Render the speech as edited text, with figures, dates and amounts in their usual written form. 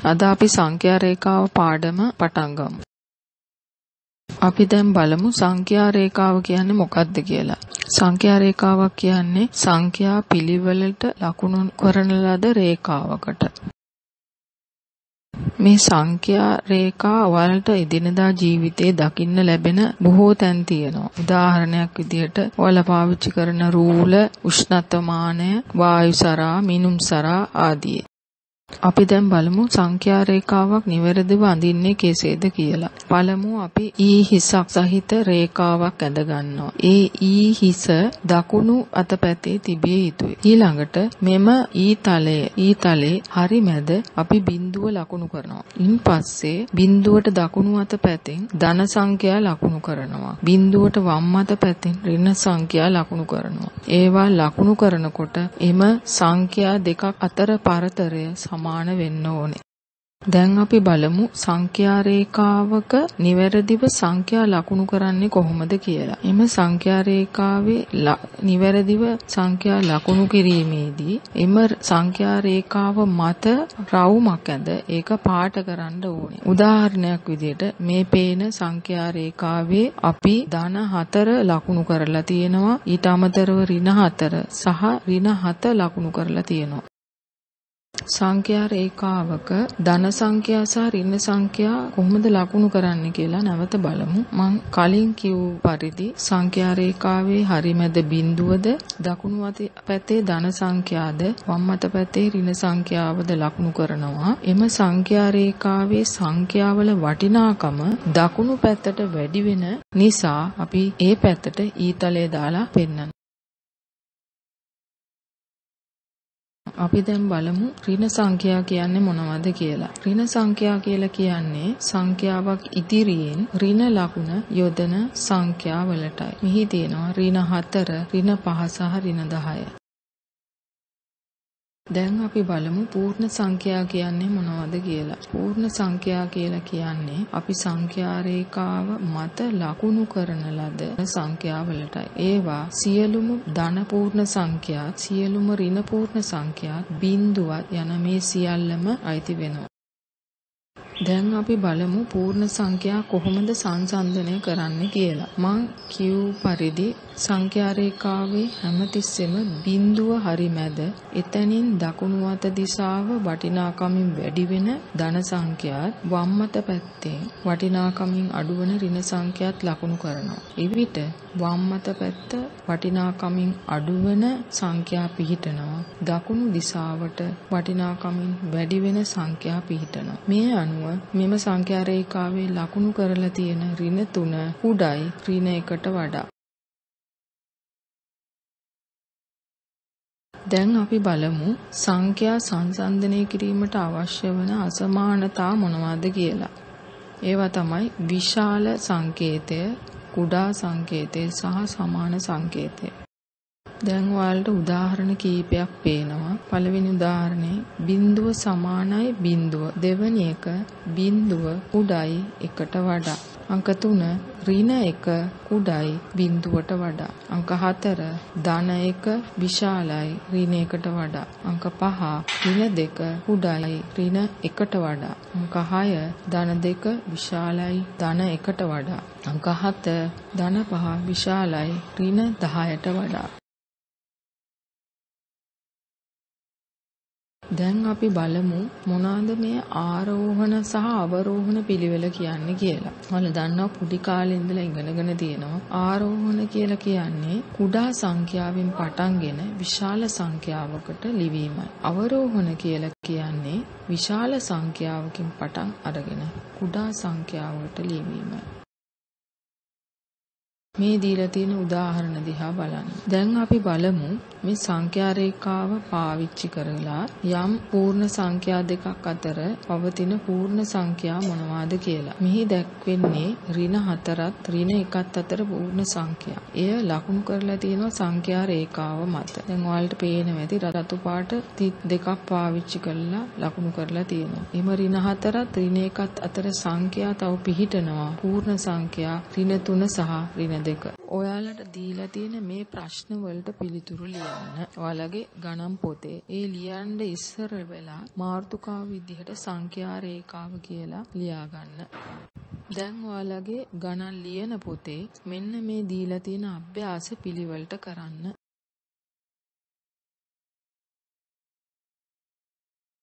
අද අපි සංඛ්‍යා රේඛාව පාඩම පටන් ගමු. අපි දැන් බලමු සංඛ්‍යා රේඛාව කියන්නේ මොකක්ද කියලා. සංඛ්‍යා රේඛාවක් කියන්නේ සංඛ්‍යා පිළිවෙලට ලකුණු කරන ලද රේඛාවකට. මේ සංඛ්‍යා රේඛා ඔයාලට එදිනදා ජීවිතේ දකින්න ලැබෙන බොහෝ තැන් තියෙනවා. උදාහරණයක් විදිහට ඔයාලා පාවිච්චි කරන රූල, උෂ්ණත්වමානය, වායු සරා, මිනුම් සරා ආදී. අපි දැන් බලමු සංඛ්‍යා රේඛාවක් නිවැරදිව අඳින්නේ කෙසේද කියලා. පළමුව අපි ඊ හිසක් සහිත රේඛාවක් ඇඳ ගන්නවා. ඒ ඊ හිස දකුණු අත පැත්තේ තිබිය යුතුයි. ඊළඟට මෙම ඊ තලයේ හරි මැද අපි බිඳුව ලකුණු කරනවා. ඉන්පස්සේ බිඳුවට දකුණු අත පැත්තෙන් ධන සංඛ්‍යා ලකුණු කරනවා. බිඳුවට වම් අත පැත්තෙන් ඍණ සංඛ්‍යා ලකුණු කරනවා. ඒවා ලකුණු කරනකොට එම සංඛ්‍යා දෙකක් අතර පරතරය සමාන වෙන්න ඕනේ. දැන් අපි බලමු සංඛ්‍යා රේඛාවක නිවැරදිව සංඛ්‍යා ලකුණු කරන්නේ කොහොමද කියලා. එම සංඛ්‍යා රේඛාවේ නිවැරදිව සංඛ්‍යා ලකුණු කිරීමේදී එම සංඛ්‍යා රේඛාව මත රවුමක් ඇඳ ඒක පාට කරන්න ඕනේ. උදාහරණයක් විදිහට මේ පේන සංඛ්‍යා රේඛාවේ අපි ධන 4 ලකුණු කරලා තියෙනවා. ඊට අමතරව ඍණ 4 සහ ඍණ 7 ලකුණු කරලා තියෙනවා. සංඛ්‍යා රේඛාවක ධන සංඛ්‍යා සහ ඍණ සංඛ්‍යා කොහොමද ලකුණු කරන්නේ කියලා නැවත බලමු. මං කලින් කිව් පරිදි සංඛ්‍යා රේඛාවේ හරි මැද බිඳුවද දකුණු අත පැත්තේ ධන සංඛ්‍යාද වම් අත පැත්තේ ඍණ සංඛ්‍යාවද ලකුණු කරනවා. එම සංඛ්‍යා රේඛාවේ සංඛ්‍යාවල වටිනාකම දකුණු පැත්තට වැඩි වෙන නිසා අපි ඒ පැත්තට ඊතලය දාලා පෙන්නනවා. අපි දැන් බලමු ඍණ සංඛ්‍යා කියන්නේ මොනවද කියලා. ඍණ සංඛ්‍යා කියලා කියන්නේ සංඛ්‍යාවක් ඉදිරියෙන් ඍණ ලකුණ යොදන සංඛ්‍යා වලටයි. මෙහි තියෙනවා ඍණ 4, ඍණ 5 සහ ඍණ 10. දැන් අපි බලමු පූර්ණ සංඛ්‍යා කියන්නේ මොනවද කියලා. පූර්ණ සංඛ්‍යා කියලා කියන්නේ අපි සංඛ්‍යා රේඛාව මත ලකුණු කරන ලද සංඛ්‍යා වලටයි. ඒවා සියලුම ධන පූර්ණ සංඛ්‍යා, සියලුම ඍණ පූර්ණ සංඛ්‍යා, බිඳුවත් යන මේ සියල්ලම අයිති වෙනවා. දැන් අපි බලමු පූර්ණ සංඛ්‍යා කොහොමද සංසන්දනය කරන්නේ කියලා. මං කියූ පරිදි සංඛ්‍යා රේඛාවේ හැමතිස්සෙම බිඳුව හරි මැද එතනින් දකුණු අත දිශාව වටිනාකමින් වැඩි වෙන ධන සංඛ්‍යාත් වම් අත පැත්තෙන් වටිනාකමින් අඩු වෙන ඍණ සංඛ්‍යාත් ලකුණු කරනවා. එවිට වම් අත පැත්ත වටිනාකමින් අඩු වෙන සංඛ්‍යා පිහිටනවා. දකුණු දිශාවට වටිනාකමින් වැඩි වෙන සංඛ්‍යා පිහිටනවා. මේ අනුව මෙම සංඛ්‍යා රේඛාවේ ලකුණු කරලා තියෙන ඍණ 3 කුඩයි ඍණ 1ට වඩා. දැන් අපි බලමු සංඛ්‍යා සංසන්දනය කිරීමට අවශ්‍ය වන අසමානතා මොනවාද කියලා. ඒවා තමයි විශාල සංකේතය, කුඩා සංකේතය සහ සමාන සංකේතය. දැන් ඔයාලට උදාහරණ කීපයක් පේනවා. පළවෙනි උදාහරණේ බිඳුව සමානයි බිඳුව. දෙවෙනි එක බිඳුව කුඩයි 1ට වඩා. අංක 3 ඍණ 1 කුඩයි බිඳුවට වඩා. අංක 4 ධන 1 විශාලයි ඍණ 1ට වඩා. අංක 5 ඍණ 2 කුඩයි ඍණ 1ට වඩා. අංක 6 ධන 2 විශාලයි ධන 1ට වඩා. අංක 7 ධන 5 විශාලයි ඍණ 10ට වඩා. දැන් අපි බලමු මොනවාද මේ ආරෝහණ සහ අවරෝහණ පිළිවෙල කියන්නේ කියලා. ඔයාලා දන්නවා පොඩි කාලේ ඉඳලා ඉගෙනගෙන තියෙනවා. ආරෝහණ කියලා කියන්නේ කුඩා සංඛ්‍යාවෙන් පටන්ගෙන විශාල සංඛ්‍යාවකට ලිවීමයි. අවරෝහණ කියලා කියන්නේ විශාල සංඛ්‍යාවකින් පටන් අරගෙන කුඩා සංඛ්‍යාවකට ලිවීමයි. මේ දීලා තියෙන උදාහරණ දිහා බලන්න. දැන් අපි බලමු මේ සංඛ්‍යා රේඛාව පාවිච්චි කරලා යම් පූර්ණ සංඛ්‍යා දෙකක් අතර පවතින පූර්ණ සංඛ්‍යා මොනවාද කියලා. මෙහි දැක්වෙන්නේ ඍණ 4ත් ඍණ 1ත් අතර පූර්ණ සංඛ්‍යා. එය ලකුණු කරලා තියෙනවා සංඛ්‍යා රේඛාව මත. දැන් ඔයාලට පේනවා ඇති රතු පාට තිත් දෙකක් පාවිච්චි කරලා ලකුණු කරලා තියෙනවා. එම ඍණ 4ත් ඍණ 1ත් අතර සංඛ්‍යා තව පිහිටනවා. පූර්ණ සංඛ්‍යා ඍණ 3 සහ ඍණ දෙක. ඔයාලට දීලා තියෙන මේ ප්‍රශ්න වලට පිළිතුරු ලියන්න. ඔයාලගේ ගණන් පොතේ ඒ ලියන්න ඉස්සර වෙලා මාතෘකාව විදිහට සංඛ්‍යා රේඛාව කියලා ලියා ගන්න. දැන් ඔයාලගේ ගණන් ලියන පොතේ මෙන්න මේ දීලා තියෙන අභ්‍යාස පිළිවෙලට කරන්න.